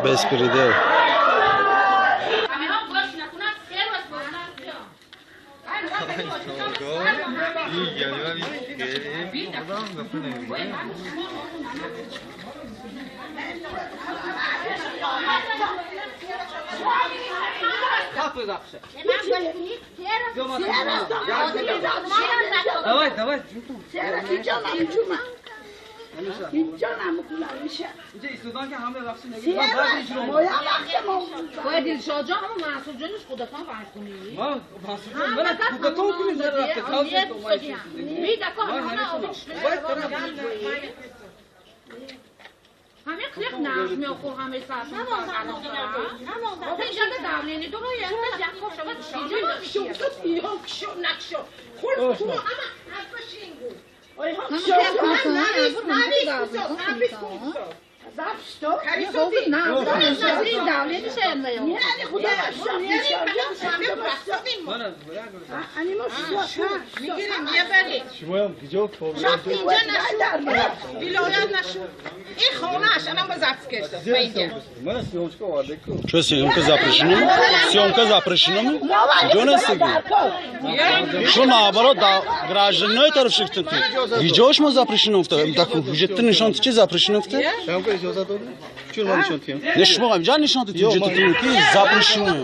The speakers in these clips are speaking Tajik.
Беспредел. Давай, давай. باید دلشاد جان همون منصور جانش خودتان فرض کنی. ما منصور جان من خودتان کنی در رفته همه قلق نرز میخور همه سرشون سرشون اینجا دولینی دو رو یه شود شیجون نکشو خورد تو همه حرف Что, съемка запрещена? Съемка запрещена? Что наоборот, да, гражданин тараф шихтин. Видео шмо запрещено в так ҳуҷҷатта нишон чи запрещено в Не шмо ҳамҷа нишон ҳуҷҷататон ки запрещено.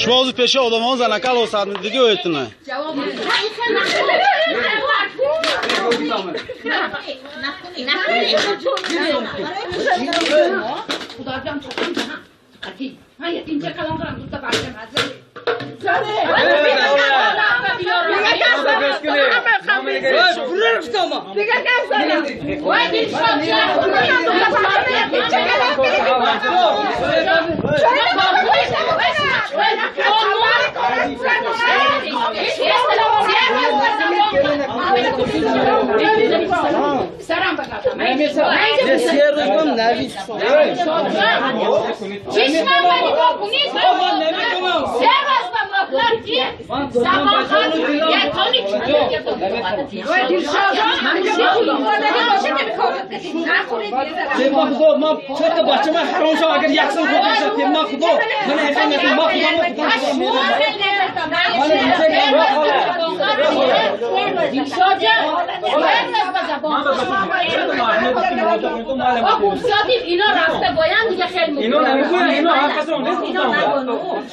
Шумо ҳозир пеши одамон занакал осаднидиги оятина. اینا رفته باید دیگه خیلی مهم. اینا نمیگوین، اینا حرفشون نیست.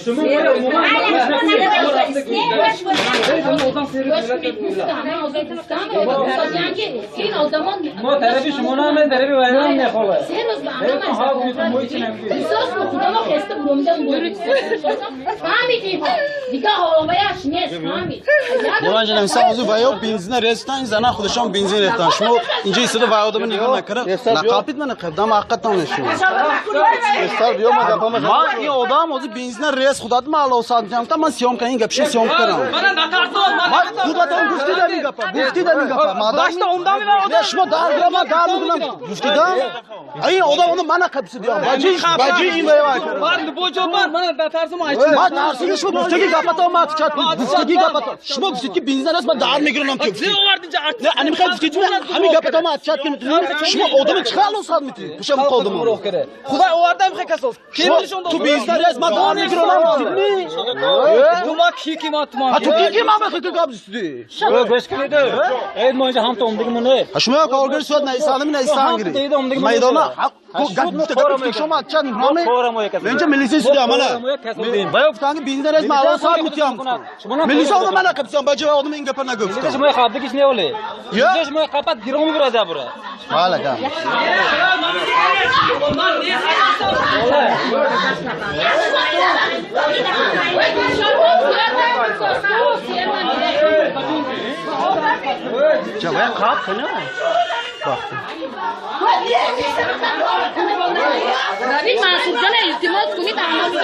شما ما طرفی شما نه، من طرفی وایران نه خاله. بنزین رستان زنا خودشان بنزین ریختن. شما اینجا ایستاده وای آدم نگاه نکرد. نقاپید من قدم حقیقتا نشون. ما این آدم از بنزین ریس خودت ما الله سانجام تا من سیام کنیم گپش سیام کنم. ما خودتون گفتی دارین گپ، گفتی دارین گپ. ما داشت عمدم نه شما در گرم در میکنم گفتی دام. این آدم اون من قبض دیام. باجی باجی این وای. من بوجو من من بترسم ما ترسیدی شما گفتی که گپتا ما چت گفتی گپتا شما گفتی که بنزین است من در میگیرم که نه انا میخوام گفتی همین گپتا ما چت کنید شما آدم چقدر لوس میتی پوشم قدم رو خدا آورده میخه کسوس تو بنزین است من در میگیرم گفتی تو ما کی کی ما تو تو کی کی ما میخوای که گفتی گوش کنید ای ما اینجا هم تو اومدیم شما کارگر سواد نه ایسانم نه ایسانگری میدان گفت شما چند نامه اینجا ملیسی سودی امانه باید گفتن که بنزین از ما سال میتیم ملیسی آدم من نکبسیم بچه آدم این گپ نگفت شما خابدگیش نه ولی اینجا شما قپات گیرم میبره زبره حالا کام جواب قاب کنه ببین منصور جان التماس کنی به همه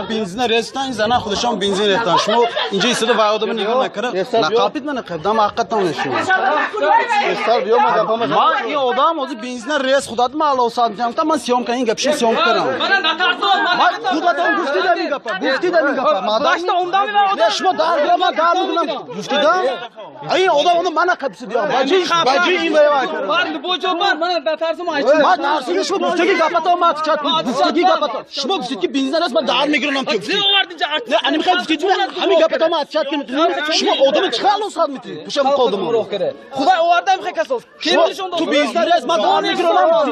بنزین رستان زنا خودشان بنزین ریختن. شما اینجا ایستاده وای آدم نگاه نکرد. نقاپید من قدم حقیقتا نشون. ما این آدم از بنزین ریس خودت ما الله سانجام تا من سیام کنیم گپش سیام کنم. ما خودتون گفتی دارین گپ، گفتی دارین گپ. ما داشت عمدم نه شما در گرم در میکنم گفتی دام. این آدم اون من قبض دیام. باجی باجی این وای. من بوجو من من بترسم ما ترسیدی شما گفتی گپتا ما چت گفتی گپتا شما گفتی که بنزین است من در میگیرم که نه انا میخوام گفتی همین گپتا ما چت کنید شما آدم چقدر لوس میتی پوشم قدم رو خدا آورده میخه کسوس تو بنزین است من در میگیرم گفتی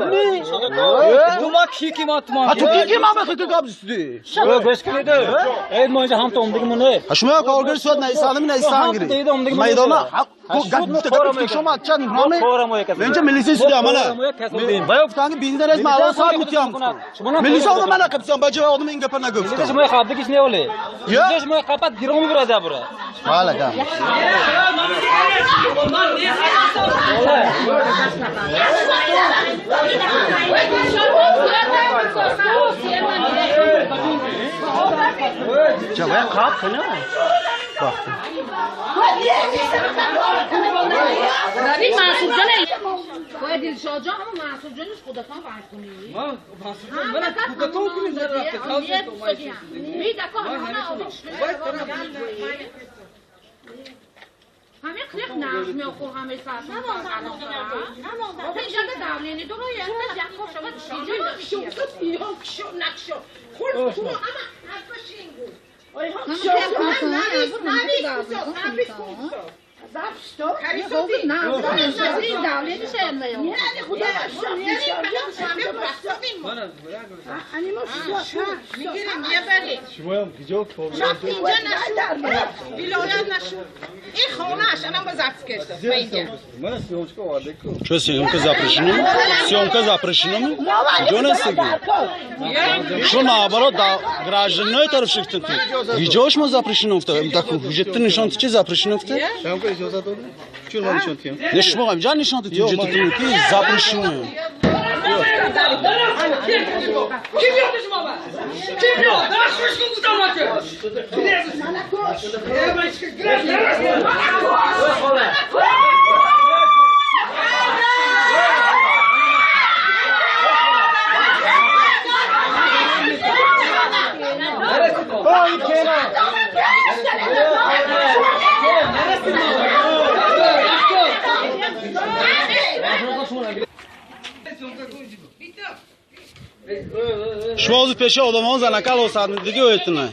تو ما کی کی ما تو کی کی ما میخوای که گفتی گوش کنید ای ما اینجا هم تو اومدیم نه شما کارگر سواد نه ایسانم نه ایسانگری میدان گفت شما چند نامه اینجا ملیسی سودی امانه باید گفتن که بنزین از ما الله سال میتیم ملیسی آدم من نکبسیم بچه آدم این گپ نگفت شما خابدگیش نه ولی اینجا شما قپات گیرم میبره زبره حالا کام جواب قاب کنه ببین منصور جان باید دلشاد جان همون منصور جانش خودتان فرض کنی من خودتان کنی Что, съемка запрещена? Съемка запрещена? Что наоборот, да, граждане тарафшихтен. Видео шмо запрещено в так ҳуҷҷатта нишон чи запрещено в Не шмо ҳамҷа нишон ҳуҷҷатта ки запрещено. Шумо ҳозир пеши одамон занакал осадмидиги оятина.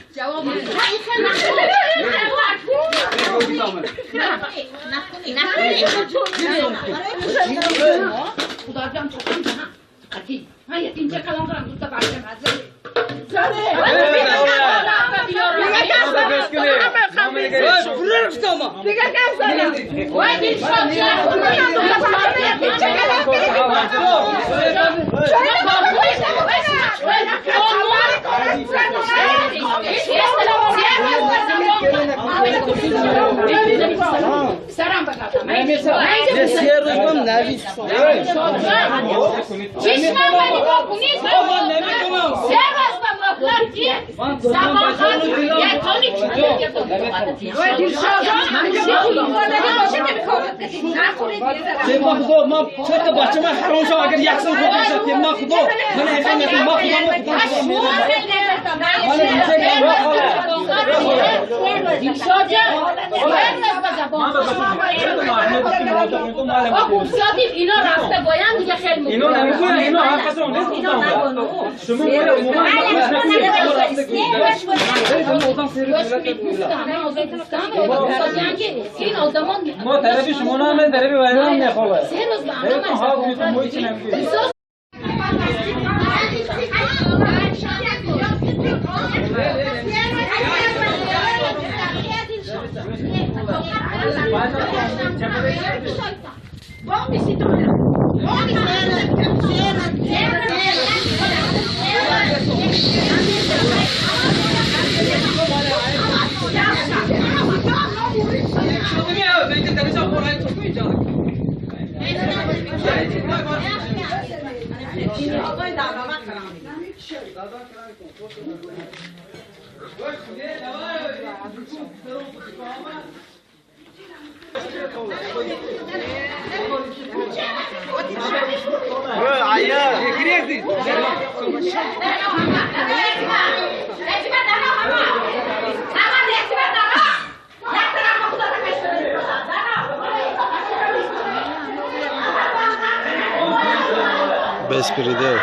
Беспредел.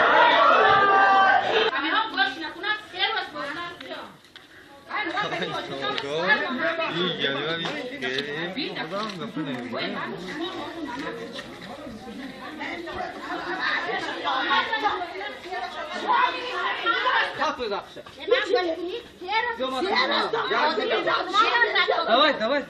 Давай, давай.